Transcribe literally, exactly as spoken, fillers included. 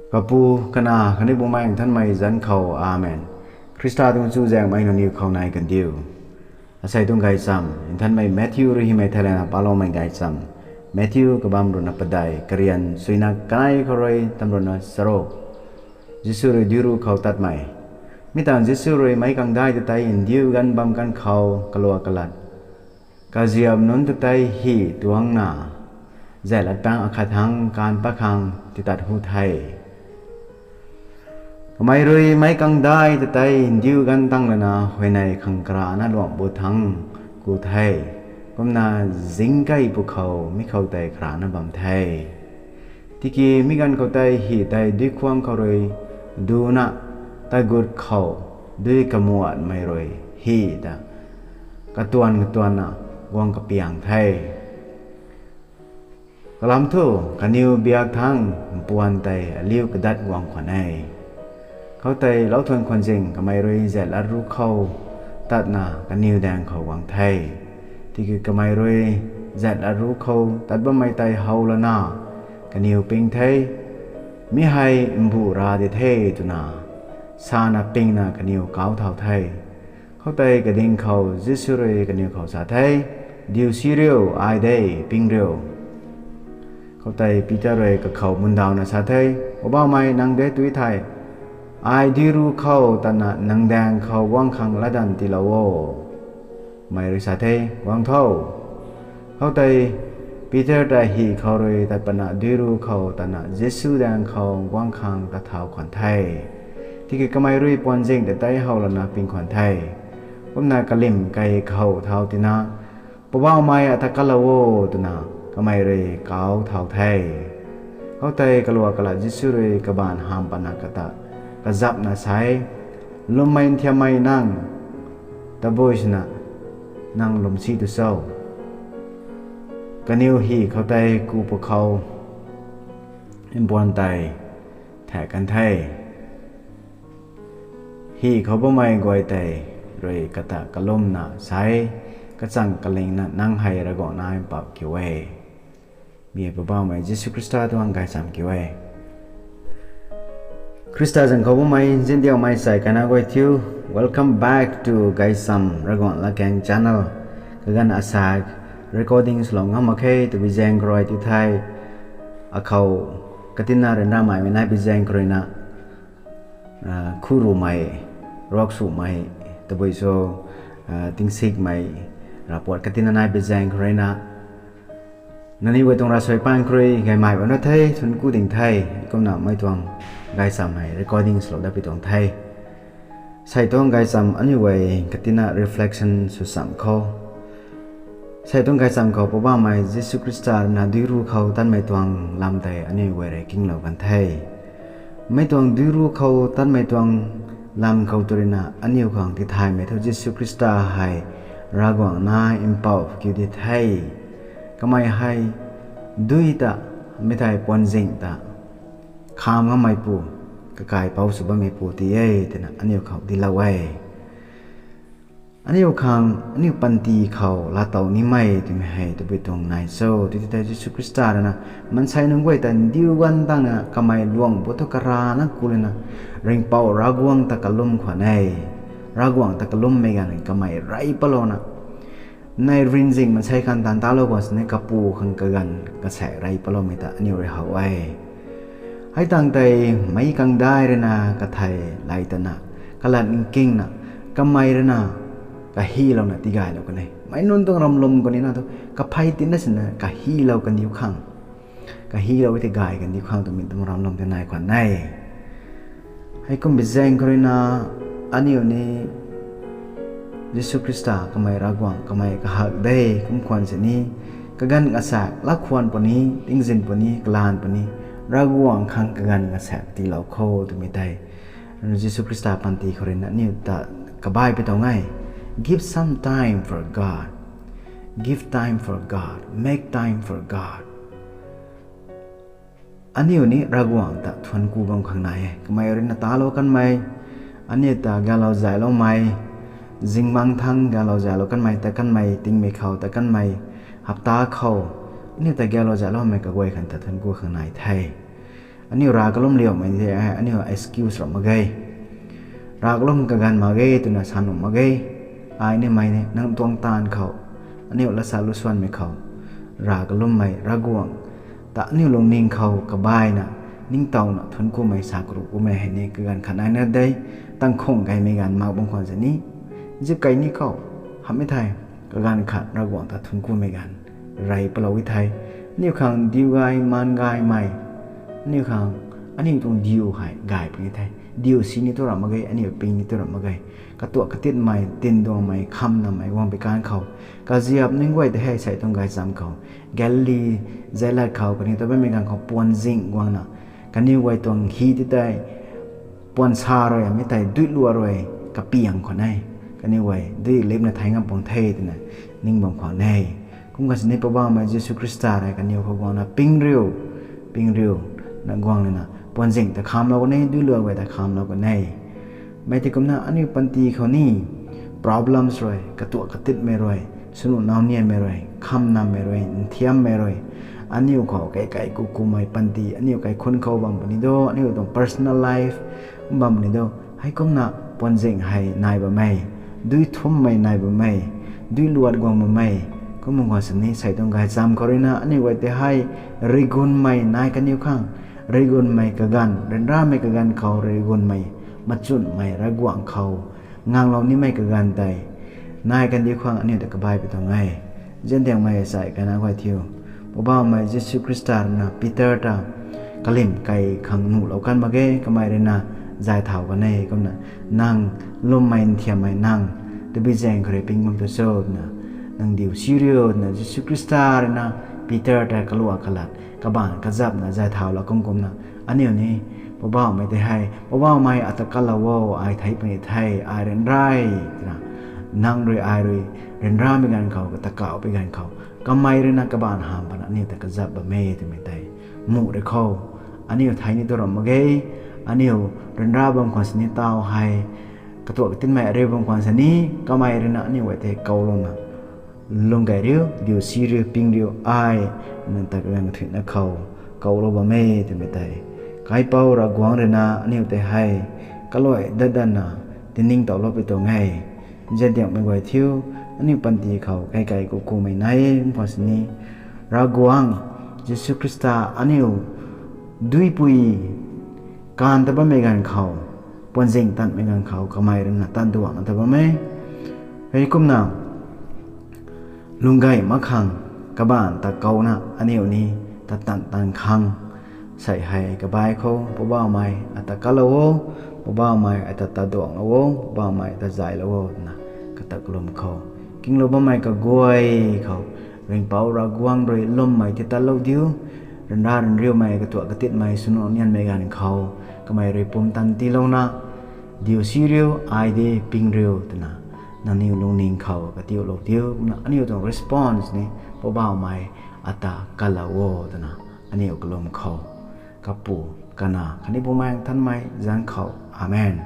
Kapu, Kanac khatni Bumaengh Nthanmei zanc khou, Amen. Khrista tuang chuzaenghmei nangniw khou nai kandiu. Asei tuang gaychamv Nthanmei Matthew rui hymei thei lana paloumei gaychamv. Matthew kabamv ruhna padeih, karian suina kanei khou rui tamruhna charuk. Jisu rui duiru khou tatmei. Mi tangv Jisu rui meic kangdai ta tei ndiu ganv bam kan khou kalua kalat, kaziap nunc ta tei hi tuangcna, zat lat pang akhat thangc kaanv pat khang titat hu the. Kamei rui meic kangdai ta tei ndiu ganv tang lana huayney khang karana luangh bu thangc ku the. Kumna zingkei pwkhou mi khou tei karana bam the. Tiki mi ganv khou tei hi tei duikhwang khou rui duna, tagut khou dui kamuatmei rui hi ta katuan katuanna guang kapiang the. Kalam thu, kaniw biak thangc mpuan tei aliu kadat guang khwan e. Khoutei lauthun khwan zing kamei rui zat lat ru khou tatna kaniw daeng khou guang the. Tiki kamei rui zat lat ru khou tat bammei tei how lana kaniw ping the. Mi hei mbu ra di the twna sana pingna kaniw kau thau the. Khoutei kading khou Jisu rui kaniw khou sa the, Diu si riu, ai de, ping riu. Khoutei Peter rui kakhou mundauna sa the, Poubauhmei, nang de tui thei, ai duiru khou tatna nang daeng khou guang khang latdanv tiilou o. Mei rui sa the, Guang tho. Khoutei Peter ta hi khou rui tat patna duiru khou tatna Jisu daeng khou guang khang kathau khwan the. Tiki kamei rui puan zing ta tei how lana ping khwan the. Kumna kalim kei khou thau tina, Poubauhmei, ata kalou o, twna kamei rui kau thau the. Khoutei kalua kalat Jisu rui kabaanv hamh patna kata kazapna sa e, Lwmmei nthiammei nang, tabui swna nang lwm si tu cho? Kaniw hi khoutei ku pwkhou mbuan tei thak kan the. Hi khou bammei guay tei rui kata kalumna sa e, Kachang kalingna nang hei Ravguangc Nac Mpouh kiu e. Mi hei Poubauhmei Jisu Khrista tuang gaychamv kiu e. Khrista zanc khou bammei nziandiaumei sai kana guay thiu, welcome back to Gaychamv Ravguangc Latkaeng channel. Kaganv asaekc recording swlou ngam mak khe twbi zaeng khou rui ti the. Akhou katina ryanramei mei nai bi zaeng khou ruina, khurumei, ruaksumei, tabui cho, tingsikmei, ravpuat katina nai bi zaeng khou ruina nangniw guay tuang ravsuai paan khou rui gaymei bam na the, thuanc ku ding the. Kumna mei tuang gaychamv hei recording swlou dat pi tuang the. Sei tuang gaychamv aniu guay katina reflection sw cham khou, sei tuang gaychamv khou Poubauhmei Jisu Khrista ruina duiru khou tatmei tuang lam tei aniu guay rui kinglou kan the. Mei tuang duiru khou tatmei tuang lam khou tu ruina aniu khang tithaymei thu Jisu Khrista hei Ravguangc Nac Mpouh kiu di the. Kamei hei dui ta, mi thei puanzing ta kham ngammeipu, kakaipouc sw bammeipu ti e twna aniu khou dilou e. Aniu khang, aniu panty khou laatow nimei twmei hei tabui tuang nai cho, tiki tei Jisu Khrista ruina maansei nunc guay ta ndiu ganv tangna kamei luang bu thu karana ku lana, Ringhpouc Ravguangc ta kalum khwan e. Ravguangc ta kalummei ganv kamei rey palouna, nai rinzing maansei khang taanv talou khwan sini kapu khang kaganv kasaek rey paloumei ta aniu rui how e. Hei tang tei meic kangdai ruina kathei lay tana, kalat nkingna, kamei ruina kahylouna tigaylou kan e. Meic nunc tuang ramlum khou nina thu kaphey tina sina kahylou kandiu khang, kahylou e thei gay kandiu khang twmei tuang ramlum tei nai khwan e. Heikumbi zaeng khou ruina aniu ni Jisu Khrista kamei Ravguangc, kamei kahak de kum khwan sini, kaganv kasaek laa khwan puni, tingzin puni, kalan puni, Ravguangc khang kaganv kasaek tiilou kho twmei tei Jisu Khrista panty khou ruina aniu ta kabai pi tuang e. Give some time for God. Give time for God. Make time for God. Aniu ni Ravguangc ta thuanc ku bam khang nai e. Kamei ruina talou kanmei, aniu ta galou zayloumei, zingbangc thangc galou zaylou kanmei, tat kanmei, tingmei khou tat kanmei, hapta khou aniu ta galou zayloumei kaguay khang ta thuanc ku khang nai the. Aniu rav kalum liaumei the, aniu excuse ram mak ge. Rav kalum kaganv mak ge twna sa nuh mak ge. Ai nimei ni nang tuang taanv khou, aniu latsa lusuanmei khou, rav kalummei Ravguangc ta aniu lungning khou kabaina, ningtowna thuanc kumei sa karuh kumei hei ni kaganv khat naina de. Tangkhung gaymei ganv mak bam khwan sini, zip kai ni khou, hamhmei thei, kaganv khat Ravguangc ta thuanc kumei ganv rey palou e thei, aniu khang diu gay maan gaymei, aniu khang, aniu tuang diu hei gay puni the. Diu si ni tu ram mak ge, aniu ping ni tu ram mak ge. Katuak katitmei, tinduangmei, khamnamei guang pei kan khou, kaziap ning guay tei hei sei tuang gaychamv khou, Galili zailat khou kaniw ta bammei ganv khou puanzing guangna, kaniw guay tuang hi ti tei puan sa rui, mi tei duiluat rui kapiang khwan e. Kaniw guay dui lipna thei ngam puang the twna ning bam khwan e. Kum kha sini Poubauhmei Jisu Khrista rui kaniw khou guangna ping riu, ping riu, na guang lana puanzing ta khamlou kan e, duiluat guay ta khamlou kan e. Mei tei kumna aniu panty khou ni problems rui, katuak katitmei rui, swnu nau nianmei rui, khamnamei rui, nthiammei rui, aniu khou kei kei kukumei panty, aniu kaikhun khou bam puni do, aniu tuang personal life bam puni do, heikumna puanzing hei nai bam e, dui thummei nai bam e, duiluat guang bam e. Kum bam khwan sini sei tuang gaychamv khou ruina aniu guay tei hei rigunmei nai kaniw khang, rigunmei kaganv, ryanramei kaganv khou rigunmei, machunmei Ravguangc khou nganglou nimei kaganv tei nai kaniw khang aniu ta kabai pui tuang e. Ziandiangmei sai kana guay thiu, Poubauhmei Jisu Khrista ruina Peter ta kalim kai khang nuhlou kan mak ge, kamei ruina zay thau kan e, kumna, nang lwmmei nthiammei nang, tabui zaeng khou rui ping bam tu cho twna, nang diu si riu twna Jisu Khrista ruina Peter ta kalua kalat, kabaanv kazapna zay thau la kum kumna, aniu ni, Poubauhmei tei hei, Poubauhmei ata kalou o, ai thei puni the, ai ryanra e, twna, nang rui ai rui ryanramei ganv khou, kata kauh pui ganv khou, kamei ruina kabaanv hamh pana aniu ta kazap bam e twmei tei muh rui khou, aniu thei ni tu ram mak ge. Aniu ryanra bam khwan sini taw hei, katuak katinmei ariu bam khwan sini, kamei ruina aniu guay tei koulouna, lung gay riu, diu si riu, ping riu, ai nang ta kaganv kathuina khou kouhlou bam e twmei tei, Kaipouc Ravguangc ruina aniu tei hei kaluai dat datna tiningtowlou pui tuang e. Ziandiangmei guay thiu, aniu panty khou kei kei kukumei nai bam khwan sini, Ravguangc Jisu Khrista aniu duipui kaanv ta bammei ganv khou, puanzing tanmei ganv khou kamei ruina tanduangna ta bam e. Heikumna lung gay mak khang, kabaanv ta kouna aniu ni ta tan tan khang, sei hei kabai khou, Poubauhmei ata kalou o, Poubauhmei ata taduanglou o, Poubauhmei ata zaylou o twna kata kalum khou, kinglou bammei kaguay khou, Ringhpouc Ravguangc rui lwmmei ti tatlou diu, ryanra ryanriumei, katuak katitmei, swnu nianmei ganv khou, kamei rui pumtan tiilouna, diu si riu, ai de ping riu twna, nangniw lungning khou katiulou diu, kumna aniu tuang response ni, Poubauhmei ata kalou o twna, aniu kalum khou, Kapu, Kanac khatni Bumaengh Nthanmei zanc khou. Amen.